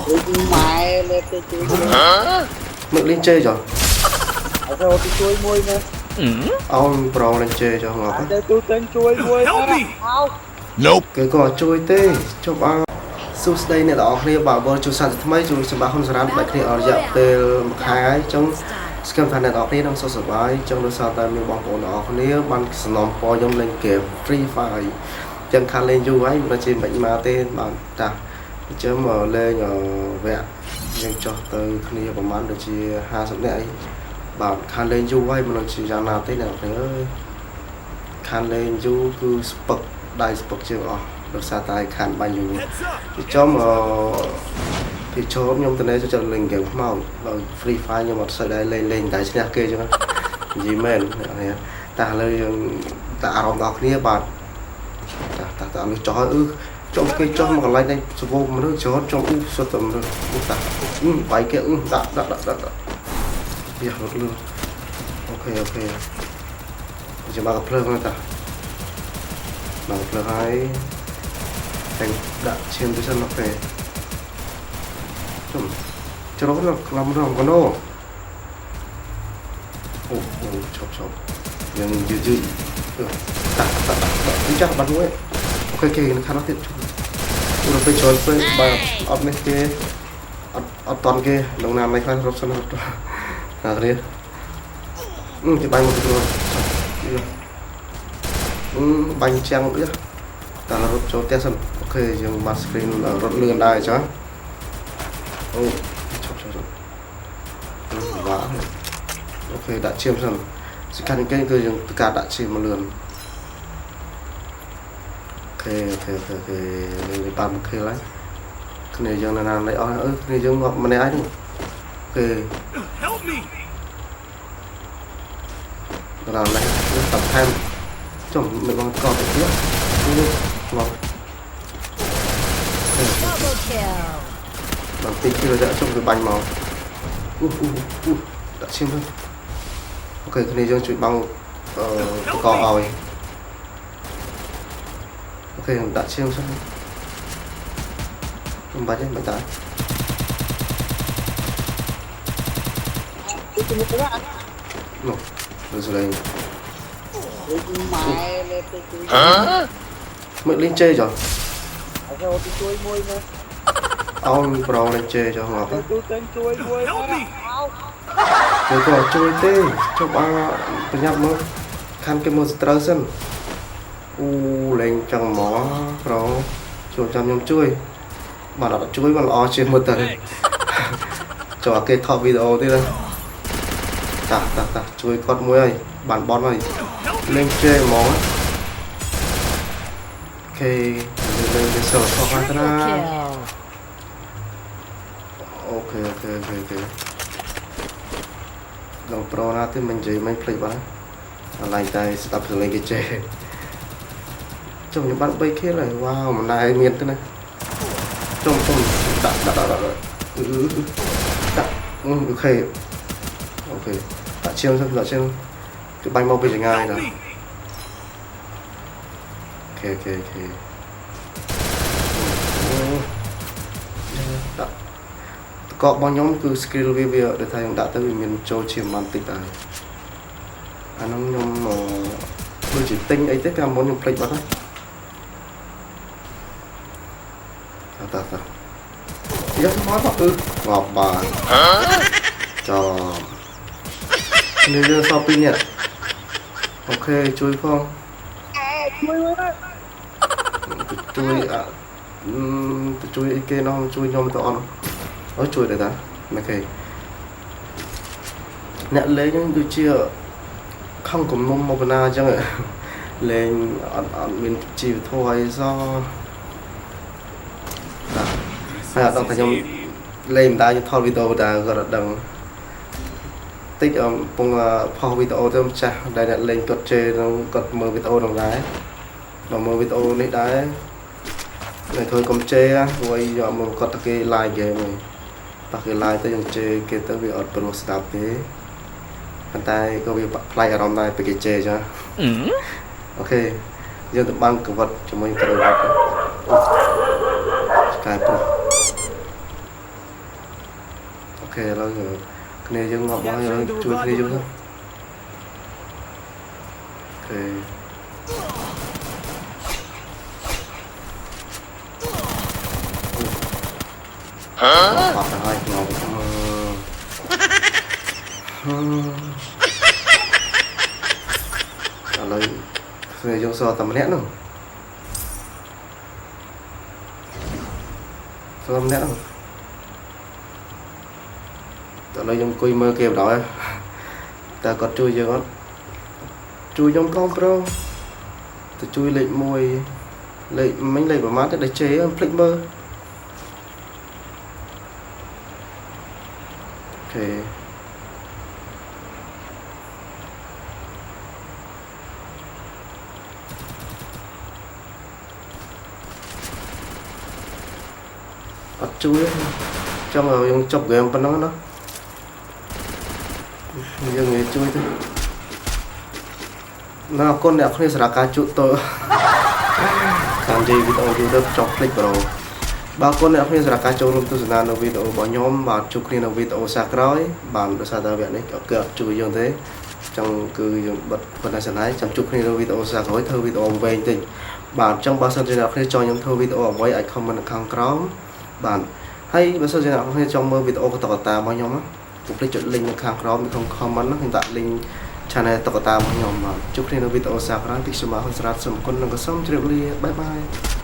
ម៉ែលេបទៅជួយ មកលេងជេចុះ អត់ទៅជួយមួយមើល អូនប្រូលេងជេចុះងាប់ ទៅទូទៅជួយមួយ Help me! អោ Nope. គេក៏អត់ជួយទេជប់អើសួស្តីអ្នកទាំងអស់គ្នាបាទវិលជួបសាស្ត្រថ្មីជួយសម្រាប់ហ៊ុនសារ៉ានបែកគ្នាអស់រយៈពេលមួយខែហើយអញ្ចឹងស្គមថាអ្នកទាំងអស់គ្នានឹងសុខសប្បាយអញ្ចឹងដោយសារតែមានបងប្អូនទាំងអស់គ្នាបានសំណពរខ្ញុំលេងហ្គេម Free Fire អញ្ចឹងខានលេងយូរហើយមិនដឹងជាមិនមកទេបាទតាអញ្ចឹងមកលេងវគ្គយើងចុះទៅគ្នាប្រហែលដូចជា50នាក់អីបាទខានលេងយូរហើយមិនដឹងជាយ៉ាងណាទេអ្នកទាំងអស់គ្នាអើយ ខានលេងយូរគឺស្ពឹកដៃស្ពឹកជើងអស់ដោយសារតែខានបាញ់យូរ Heads up! ពីចំអឺពីចូលខ្ញុំទៅនេះចូលចិត្តលេងហ្គេមខ្មោចបើ Free Fire ខ្ញុំអត់សូវដែរលេងលេងតែឈ្នះគេចឹងនិយាយមែនអ្នកនេះតែឥឡូវយើងតែអារម្មណ៍ដល់គ្នាបាទតាតាតានោះចោះអឺចុំគេចោះមកកន្លែងនេះសវោមនុស្សច្រើនចុំអ៊ូសុទ្ធតែមនុស្សអ៊ូតាអឺបាយគេអឺដាក់ដាក់ដាក់ដាក់វារត់លឿន OK OK ចាំមកភ្លើងហ្នឹងតាមកភ្លើងហើយតែដាក់ឈាមទៅសិន OK ជុំជ្រុលក្លំរងកណូអូអូឈប់ឈប់យើងយឺតយឺតតាតាតាចាស់បាត់មួយ OK គេខាងនោះទៀតជុំទៅពេលចូលពេលបើអត់នេះគេអត់អត់តន់គេក្នុងណាមនេះខ្លះរត់សិនរត់ណាគ្នាអឺគេបាញ់មកទៅអឺបាញ់ចាំងអឺតារត់ចូលផ្ទះសិន OK យើងបាត់ screen រត់លឿនដែរចាអូឈប់ឈប់ឈប់បាទ OK ដាក់ឈាមសិនសំខាន់ជាងគេគឺយើងការដាក់ឈាមមកលឿន OK OK OK OK លេងបានមួយ kill ហើយគ្នាយើងនៅណានេះអស់អឺគ្នាយើងងាប់ម្នាក់ហើយ OK Help me! ដល់នេះតថែមចុះមិនបងកទៅទៀតងាប់ Double kill. ដល់ទីគឺរយៈជុំវាបាញ់មកអ៊ូអ៊ូអ៊ូដាក់ឈាមទៅ OK គ្នាយើងជួយបងអឺតកឲ្យ OK ខ្ញុំដាក់ឈាមសិនមិនបាច់ទេមិនដាក់ ជួយមួយទៅ នោះដូចសលេង ម៉ែលេបទៅជួយ មកលេងជេចុះ អត់ទៅជួយមួយមើល អូនប្រូលេងជេចុះងាប់ ទៅទូទៅជួយមួយ Help me! អោ គេក៏ជួយទេជប់អាប្រញាប់មើលខានគេមើលសត្រូវសិនអូលេងចឹងហ្មងប្រូជួយចាំខ្ញុំជួយបាទអត់ជួយมันល្អជាងមើលទៅ ចូលអាគេថតវីដេអូទៀតណាតាតាតាជួយគាត់មួយហើយបានបនហើយលេងជេហ្មង OK លេងគេសល់ខុសហើយណា Triple kill. OK OK OK OK ដល់ប្រូណាទេមិននិយាយមិនភ្លេចបាត់ហើយឡែកតែស្ដាប់សំឡេងគេជេចុះខ្ញុំបាន3 kill ហើយវ៉ាវមិនដែរមានទេណាចុំចុំដាក់ដាក់ដាក់ដាក់អឺដាក់ OK OK ដាក់ឈាមសិនដាក់ឈាមគឺបាញ់មកពីចង្ងាយ Help ណា me! OK OK OK អូដាក់តករបស់ខ្ញុំគឺ skill វាវាដូចថាខ្ញុំដាក់ទៅវាមានចូលឈាមបានតិចដែរអានោះខ្ញុំដូចជាទិញអីទេកាលមុនខ្ញុំភ្លេចបាត់ហើយតាតាតាយកមកមកគឺងាប់បានចំនេះយើងសល់ពីរនាក់ OK ជួយផង ជួយមួយ ទៅជួយអទៅជួយអីគេនោះជួយខ្ញុំទៅអត់អូជួយដែរតា OK អ្នកលេងហ្នឹងដូចជាខំគំនុំមកបណ្ណាអញ្ចឹងលេងអត់អត់មានជីវធម៌អីសោះតាហើយអត់ដឹងថាខ្ញុំលេងមិនដែរខ្ញុំថតវីដេអូដែរគាត់អត់ដឹងតិចកំពុងផុសវីដេអូទៅម្ចាស់ដែលអ្នកលេងគាត់ជេរនឹងគាត់មើលវីដេអូនោះដែរដល់មើលវីដេអូនេះដែរនៅធ្វើកុំជេរព្រោះអីយកមកគាត់ទៅគេ live game ឯងប៉ះគេ live ទៅយើងជេរគេទៅវាអត់ព្រោះស្ដាប់ទេប៉ុន្តែក៏វាប្លែកអារម្មណ៍ដែរពេលគេជេរចឹង OK យើងទៅបានកវត្តជាមួយត្រូវវត្តឆ្កែប្រុស ខេឥឡូវគ្នាយើងងាប់មកហើយឥឡូវជួយគ្នាយើងទៅអូខេហ៎អត់ហើយងាប់ឥឡូវគ្នាយើងសល់តែម្នាក់នោះសល់ម្នាក់នោះតើឥឡូវខ្ញុំអង្គុយមើលគេបណ្ដោយតើគាត់ជួយយើងអត់ជួយខ្ញុំផងប្រូទៅជួយលេខ1លេខមិញលេខប្រហែលទៅដល់ជេភ្លេចមើលអូខេអត់ជួយចង់ឲ្យយើងចប់ហ្គេមប៉ុណ្ណឹងណាយើងងាយជួយទៅណាអរគុណអ្នកគ្នាសម្រាប់ការជួបទៅតាមនិយាយវីដេអូយូរទៅចប់ភ្លេចប្រូបាទអរគុណអ្នកគ្នាសម្រាប់ការចូលរួមទស្សនានៅវីដេអូរបស់ខ្ញុំបាទជួបគ្នានៅវីដេអូសាក្រោយបាទដោយសារតែវគ្គនេះគឺអត់ជួយយើងទេចង់គឺយើងបិទប៉ុណ្ណេះសិនហើយចាំជួបគ្នានៅវីដេអូសាក្រោយធ្វើវីដេអូវែងតិចបាទអញ្ចឹងបើសិនជាអ្នកគ្នាចង់ខ្ញុំធ្វើវីដេអូអ្វីអាច comment នៅខាងក្រោមបាទហើយបើសិនជាអ្នកគ្នាចង់មើលវីដេអូកតុកតារបស់ខ្ញុំណាកុំភ្លេចចុច link នៅខាងក្រោមនៅក្នុង comment ណាខ្ញុំដាក់ link channel តុក្កតារបស់ខ្ញុំបាទជួបគ្នានៅវីដេអូសាក្រោយពីខ្ញុំបាទហ៊ុនស្រាតសូមអរគុណនិងក៏សូមជម្រាបលាបាយបាយ។